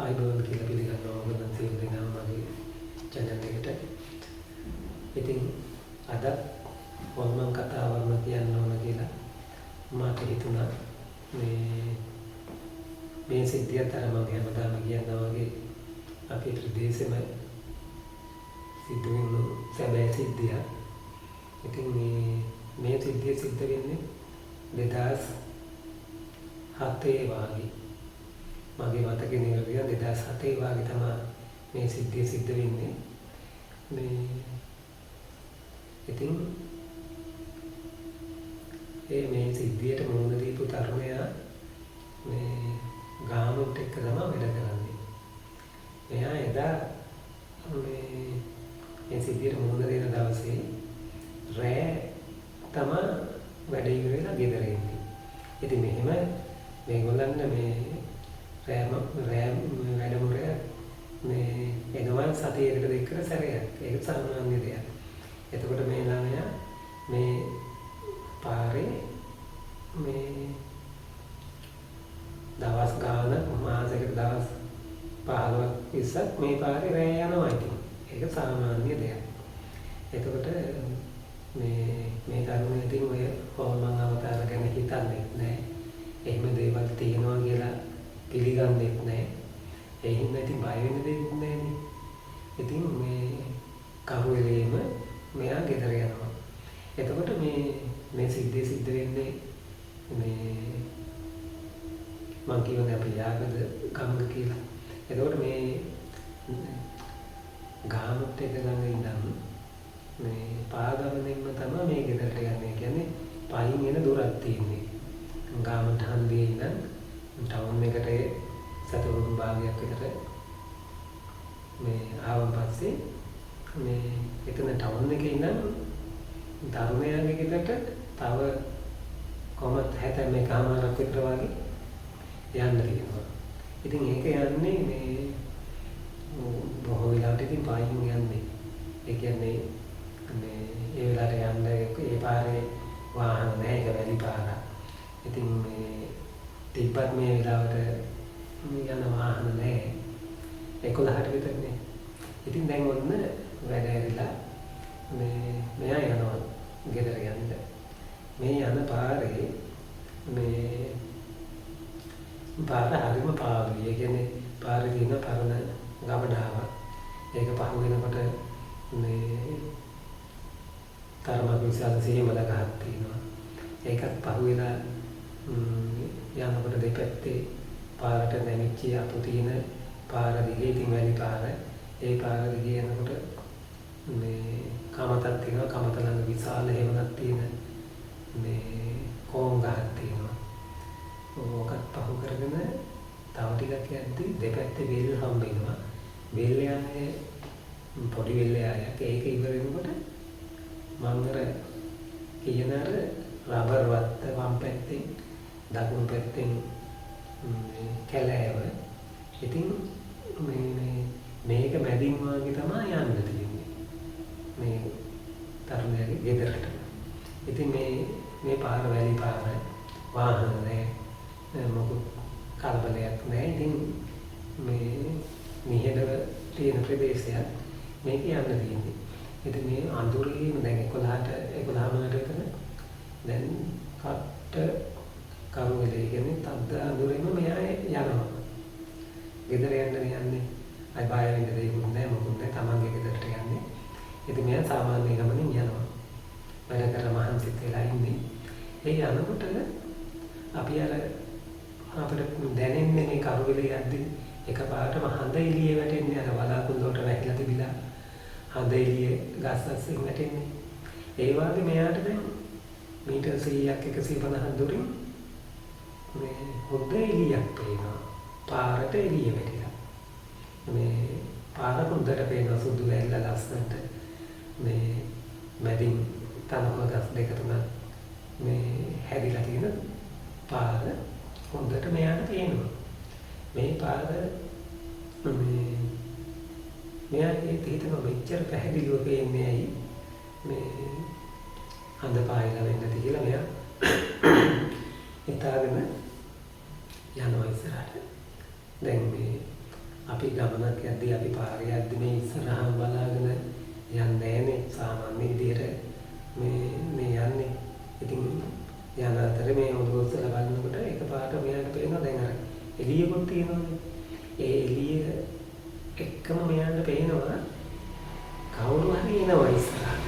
ආයුබෝවන් කියලා පිළිගන්නවා ඔයගොල්ලන් සියලු දෙනාම මගේ චැනල් එකට. ඉතින් අද හොල්මන් කතාවක්ම කියන්න ඕන කියලා මට හිතුණා. මේ මේ සිද්ධියත් අර මම හැමදාම කියනවා වගේ අපේ ප්‍රදේශෙම සිද්ධ වෙන සැබෑ සිද්ධියක්. ඉතින් මේ මේ සිද්ධිය සිද්ධ වෙන්නේ 2007 වාගේ. මගේ මතකේ නිවැරදිව 2007 වාගේ තමයි මේ සිද්ධිය සිද්ධ වෙන්නේ. මේ ඉතින් ඒ මේ සිද්ධියට මුහුණ දීපු තරුණයා මේ ගාමන්ට් එක්ක තමයි වැඩ කරන්නේ. මෙයා එදා මේ මේ සිද්ධියට මුහුණ දෙන දවසේ රෑ තමයි වැඩ ඉවර වෙලා ගෙදර එන්නේ. ඉතින් මෙහෙම මේගොල්ලන්ට මේ රෑම රෑ වැඩමුරය මේ එනවා සතියකට දෙකකට සැරයක්. ඒක සාමාන්‍ය දෙයක්. එතකොට මේ ළමයා මේ පාරේ මේ දවස් ගානක් මාසයකට දවස් 15ක් 20ක් මේ පාරේ රෑ යනවා ඉතින්. ඒක සාමාන්‍ය දෙයක්. එතකොට මේ මේ තරුණයා ඉතින් ඔය හොල්මන් අවතාර ගැන හිතන්නේ නැහැ. එහෙම දේවල් තියෙනවා කියලා පිළිගන්නෙත් නැහැ. ඒ හින්දා ඉතින් බය වෙන්න දෙයක් නැහැනේ. ඉතින් මේ කරුවෙලේම මෙයා ගෙදර යනවා. එතකොට මේ මේ සිද්ධිය සිද්ධ වෙන්නේ මේ මං කියවනේ අපි යාගද ගමක කියලා. එතකොට මේ ගාමත් එක ළඟ ඉඳන් මේ පාගමනින්ම තමයි මේ ගෙදරට යන්නේ. කියන්නේ පයින් එන දුරක් තියෙන්නේ. ගාමට හන්දියේ ඉඳන් ටවුන් එකට සතවුරු භාගයක් විතර මේ ආවන් පස්සේ මේ එතන ටවුන් එකේ ඉඳන් තරුණයාගේ ගෙදරට තව කොහොමත් 71.5ක් විතර වගේ යන්න තියෙනවා. ඉතින් ඒක යන්නේ මේ බොහෝ වෙලාවට ඉතින් පයින් යන්නේ. ඒ කියන්නේ මේ ඒ වෙලාවට යන්න ඒ පාරේ වාහන නැහැ, ඒක වැලි පාරක්. ඉතින් මේ තිබ්බත් මේ වෙලාවට යන වාහන නැහැ. 11ට විතරනේ. ඉතින් දැන් ඔන්න වැඩ ඇරිලා මේ මෙයා යනවා ගෙදර යන්න. මේ යන පාරේ මේ පාර හරිම පාළුයි. ඒ කියන්නේ පාරේ තියෙන පරණ ගබඩාවක්. ඒක පහු වෙනකොට මේ තරමක් විශාල සීමල ගහක් තියෙනවා. ඒකත් පහු වෙලා යනකොට දෙපැත්තේ පාරට නැමිච්ච අතු තියෙන පාර දිගේ ඉතින් වැලි පාර. ඒ පාර දිගේ යනකොට මේ කමතක් තියෙනවා. කමත ළඟ විශාල හේවණක් තියෙන මේ කෝන් ගහක් තියෙනවා. ඕකත් පහු කරගෙන තව ටිකක් යද්දි දෙපැත්තේ වෙල් හම්බ වෙනවා. වෙල් යන්නේ පොඩි වෙල් යායක්. ඒක ඉවර වෙනකොට මං අර කියන අර රබර් වත්ත වම් පැත්තෙන් දකුණු පැත්තෙන් මේ කැලෑව. ඉතින් මේ මේ මේක මැදින් වාගේ තමයි යන්න තියෙන්නේ. මේ තරුණයාගේ ගෙදරට. ඉතින් මේ මේ පාර වැලි පාර, වාහන නැහැ, මොකුත් කලබලයක් නැහැ. ඉතින් මේ නිහඬව තියෙන ප්‍රදේශයක් මේක යන්න තියෙන්නේ. ඉතින් මේ අඳුරේම දැන් 11ට 11:00 විතර දැන් කට්ට කරුවෙලේ කියන්නේ තද්ද අඳුරේම මෙයා යනවා. ගෙදර යන්න යන්නේ. අය බය වෙන්න දෙයක්වත් නැහැ, මොකුත් නැහැ. තමන්ගේ ගෙදරට යන්නේ. ඉතින් මෙයා සාමාන්‍ය ගමනින් යනවා. වැඩ කරලා මහන්සිත් වෙලා ඉන්නේ. ඒ යනකොට අපි අර අපිට දැනෙන්නේ මේ කරුවෙලේ යද්දි එකපාරටම හඳ එළිය වැටෙන්නේ. අර වලාකුළු වලට වැහිලා තිබිලා හඳ එළිය ගස් අස්සෙන් වැටෙන්නේ. ඒ වගේ මෙයාට දැන් මීටර් 100ක් 150ක් දුරින් මේ හොඳ එළියක් පේනවා. පාරට එළිය වැටිලා. මේ පාර හොඳට පේනවා, සුදු වැල්ල ලස්සනට. මේ මැදින් තනකොළ ගස් දෙක තුනක් මේ හැදිලා තියෙන පාර හොඳට මෙයාට පේනවා. මේ පාර මේ මෙයා ඒත් හිතනවා මෙච්චර පැහැදිලිව පේන්නේ ඇයි මේ හඳ පායලා වෙන්නේ නැති කියලා මෙයා හිතාගෙන යනවා ඉස්සරහට. දැන් මේ අපි ගමනක් යද්දී අපි පාරේ යද්දී මේ ඉස්සරහම බලාගෙන යන්නේ නෑනේ, සාමාන්‍ය විදිහට මේ මේ යන්නේ. ඉතින් යන අතරේ මේ ඔළුව උස්සලා බලනකොට එකපාරට මෙයාට පේනවා දැන් අර එළියකුත් තියෙනවානේ. ඒ එළිය එක්කම මෙයාට පේනවා කවුරු හරි එනවා ඉස්සරහට.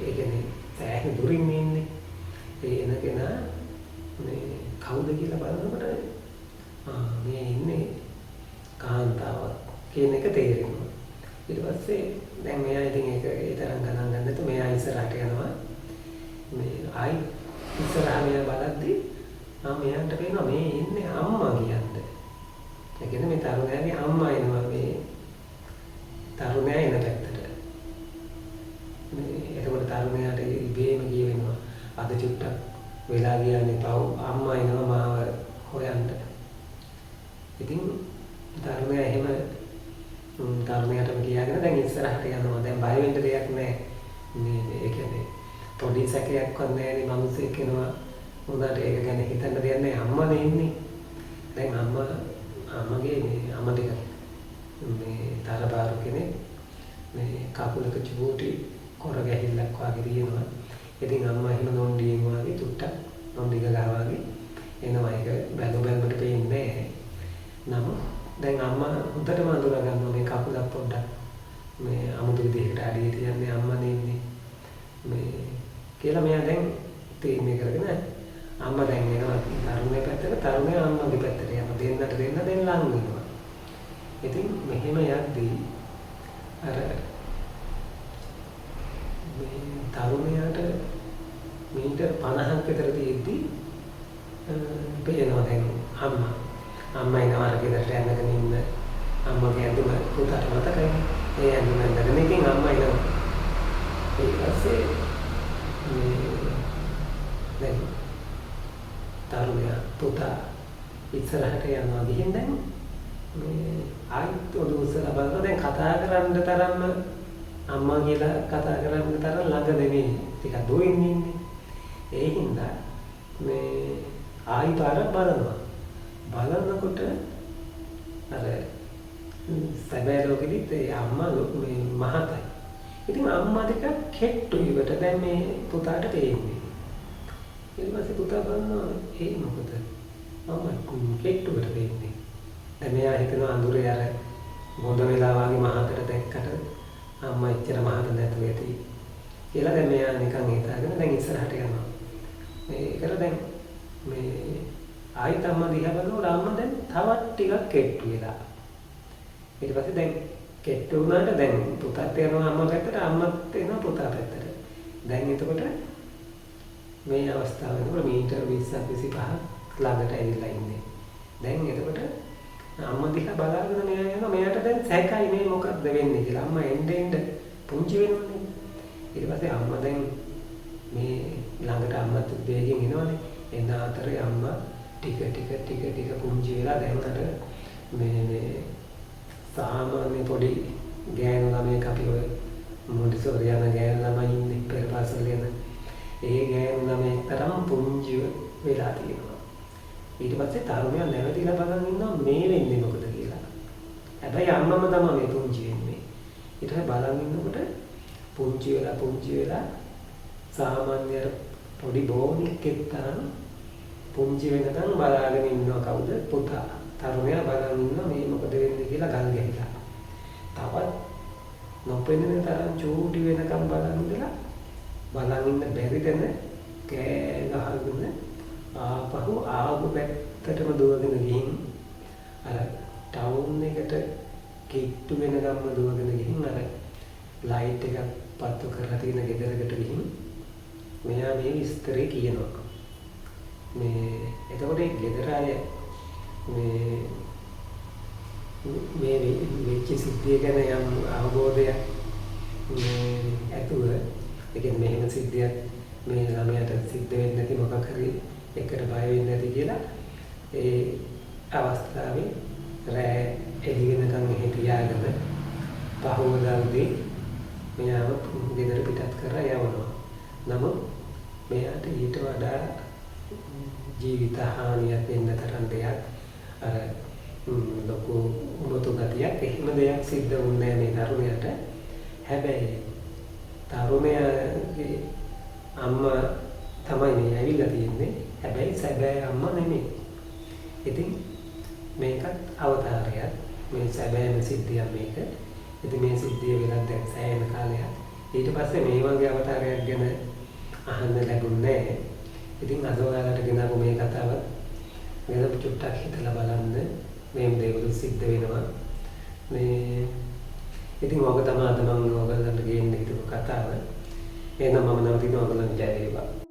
ඒ කියන්නේ සෑහෙන දුරින් ඉන්නේ. ඒ එන කෙනා මේ කවුද කියලා බලනකොට මේ ඉන්නේ කාන්තාවක් කියන එක තේරෙනවා. ඊට පස්සේ දැන් මෙයා ඉතින් ඒක ඒ තරම් ගණන් ගන්න නැතුව මෙයා ඉස්සරහට යනවා. මේ ආයි ඉස්සරහා මෙයා බලද්දි මෙයාට පේනවා මේ ඉන්නේ අම්මා කියන්නේ. ඒ කියන්නේ මේ තරුණයාගේ අම්මා එනවා මේ තරුණයා එන පැත්තට. මේ එතකොට තරුණයාට ඉබේම කියවෙනවා අද චුට්ටක් වෙලා ගියානේ පව්, අම්මා එනවා මාව හොයන්න. ඉතින් තරුණයා එහෙම තරුණයාටම කියාගෙන දැන් ඉස්සරහට යනවා. දැන් බය වෙන්න දෙයක් නැහැ. මේ ඒ කියන්නේ පොඩි සැකයක්වත් නැහැ නේ, මිනිස්සෙක් එනවා උනාට ඒක ගැන හිතන්න දෙයක් නැහැ. අම්මා නේ ඉන්නේ. දැන් අම්මගේ මේ අම්මා ටික මේ තරබාරු කෙනෙක්, මේ කකුලක චූටි කොර ගැහිල්ලක් වගේ තියෙනවා. ඉතින් අම්මා එහෙම නොන්ඩියෙන් වගේ චුට්ටක් නොන්ඩි ගගා වගේ එනවා. ඒක බැලු බැලමට පේන්නේ නැහැ. නමුත් දැන් අම්මා හොඳටම අඳුර ගන්නවා මේ කකුලක් පොඩ්ඩක් මේ අමුතු විදිහකට අඩිය තියන්නේ අම්මා නේ ඉන්නේ මේ කියලා මෙයා දැන් තීරණය කරගෙන අම්මා දැන් එනවා තරුණයා පැත්තට, තරුණයා අම්මගේ පැත්තට යනවා. දෙන්නට දෙන්න දැන් ලං වෙනවා. ඉතින් මෙහෙම යද්දී අර මේ තරුණයාට මීටර් 50ක් විතර තියෙද්දි පේනවා දැන් අම්මා. අම්මා එනවා අර ගෙදරට ඇඳගෙන ඉන්න අම්මගේ ඇඳුම පුතාට මතකයිනේ. ඒ ඇඳුම ඇඳගෙන ඉතින් අම්මා එනවා. ඊට පස්සේ මේ දැන් තරුණයා පුතා ඉස්සරහට යනවා ගිහින් දැන් මේ ආයිත් ඔළුව උස්සලා බලනවා. දැන් කතා කරන්න තරම්ම අම්මා කියලා කතා කරන්න තරම් ළඟ නෙමෙයි, ටිකක් දුරින් ඉන්නේ. ඒ හින්දා මේ ආයි පාරක් බලනවා. බලනකොට අර සැබෑ ලෝකෙදිත් ඒ අම්මා මේ මහතයි. ඉතින් අම්මා ටිකක් කෙට්ටුයිවට දැන් මේ පුතාට පේන්නේ. ඊට පස්සේ පුතා බලනවා ඒ මොකද අම්මා කෙට්ටුවට පේන්නේ. දැන් මෙයා හිතනවා අඳුරේ අර ගොඳ වෙලා වගේ මහතට දැක්කට අම්මා එච්චර මහත නැතුව ඇති කියලා දැන් මෙයා නිකන් හිතාගෙන දැන් ඉස්සරහට යනවා. මේ ඒකල දැන් මේ ආයිත් අම්මා දිහා බලනකොට අම්මා දැන් තවත් ටිකක් කෙට්ටු වෙලා. ඊට පස්සේ දැන් කෙට්ටු වුණාට දැන් පුතාත් යනවා අම්මා පැත්තට, අම්මත් එනවා පුතා පැත්තට. දැන් එතකොට මේ අවස්ථාව වෙනකොට මීටර් 20ක් 25ක් ළඟට ඇවිල්ලා ඉන්නේ. දැන් එතකොට අම්මා දිහා බලාගෙන මෙයා යනවා. මෙයාට දැන් සැකයි මේ මොකක්ද වෙන්නේ කියලා. අම්මා එන්න එන්න පුංචි වෙනවනේ. ඊට පස්සේ අම්මා දැන් මේ ළඟට අම්මත් වේගෙන් එනවනේ. එන අතරේ අම්මා ටික ටික ටික ටික පුංචි වෙලා දැන් අර මේ මේ සාමාන්‍ය පොඩි ගෑනු ළමයෙක්, අපි ඔය මොන්ටිසෝරි යන ගෑනු ළමයි ඉන්නේ පෙර පාසල් යන, ඒ ගෑනු ළමයෙක් තරම් පුංචි වෙලා තියෙනවා. ඊට පස්සේ තරුණයා නැවතිලා බලන් ඉන්නවා මේ වෙන්නේ මොකද කියලා. හැබැයි අම්මම තමයි මේ පුංචි වෙන්නේ. ඊට පස්සේ බලන් ඉන්නකොට පුංචි වෙලා පුංචි වෙලා සාමාන්‍ය අර පොඩි බෝනික්කෙක් තරම් පුංචි වෙනකන් බලාගෙන ඉන්නවා කවුද? පුතා. තරුණයා බලන් ඉන්නවා මේ මොකද වෙන්නේ කියලා ගල් ගැහිලා. තවත් නොපෙනෙන තරම් චූටි වෙනකන් බලන් ඉඳලා බලන් ඉන්න බැරි තැන කෑ ගහගෙන ආපහු ආපු පැත්තටම දුවගෙන ගිහින් අර ටවුන් එකට කිට්ටු වෙනකම්ම දුවගෙන ගිහින් අර ලයිට් එකක් පත්තු කරලා තියෙන ගෙදරකට ගිහින් මෙයා මේ විස්තරේ කියනවා. මේ එතකොට ඒ ගෙදර අය මේ මේ වෙච්ච සිද්ධිය ගැන යම් අවබෝධයක් මේ ඇතුව, ඒ කියන්නේ මෙහෙම සිද්ධියක් මේ ළමයාට සිද්ධ වෙන්නේ නැති මොකක් හරි එකට බය වෙන්නේ නැති කියලා ඒ අවස්ථාවේ රෑ එළි වෙනකන් එහෙ තියාගෙන පහුවදා උදේ මෙයාව ගෙදර පිටත් කරලා යවනවා. නමුත් මෙයාට ඊට වඩා ජීවිත හානියක් වෙන්න තරම් දෙයක් අර ලොකු උමතු ගතියක්. එහෙම දෙයක් සිද්ධ වුණේ නෑ මේ තරුණයාට. හැබැයි තරුණයාගේ අම්මා තමයි මේ ඇවිල්ලා තියෙන්නේ. හැබැයි සැබෑ අම්මා නෙමෙයි. ඉතින් මේකත් අවතාරයක්. මේ සැබෑම සිද්ධියක් මේක. ඉතින් මේ සිද්ධිය වෙලත් දැන් සෑහෙන කාලයක්. ඊට පස්සේ මේ වගේ අවතාරයක් ගැන අහන්න ලැබුණේ නෑ. ඉතින් අද ඔයාලට ගෙනාවු මේ කතාව ගැන චුට්ටක් හිතලා බලන්න. මේ දේවල් සිද්ධ වෙනවා. මේ ඉතින් ඔක තමයි අද මම ඔයගොල්ලන්ට ගේන්න හිතපු කතාව. එහෙනම් මම නවතිනවා. ඔයගොල්ලන් ජය වේවා.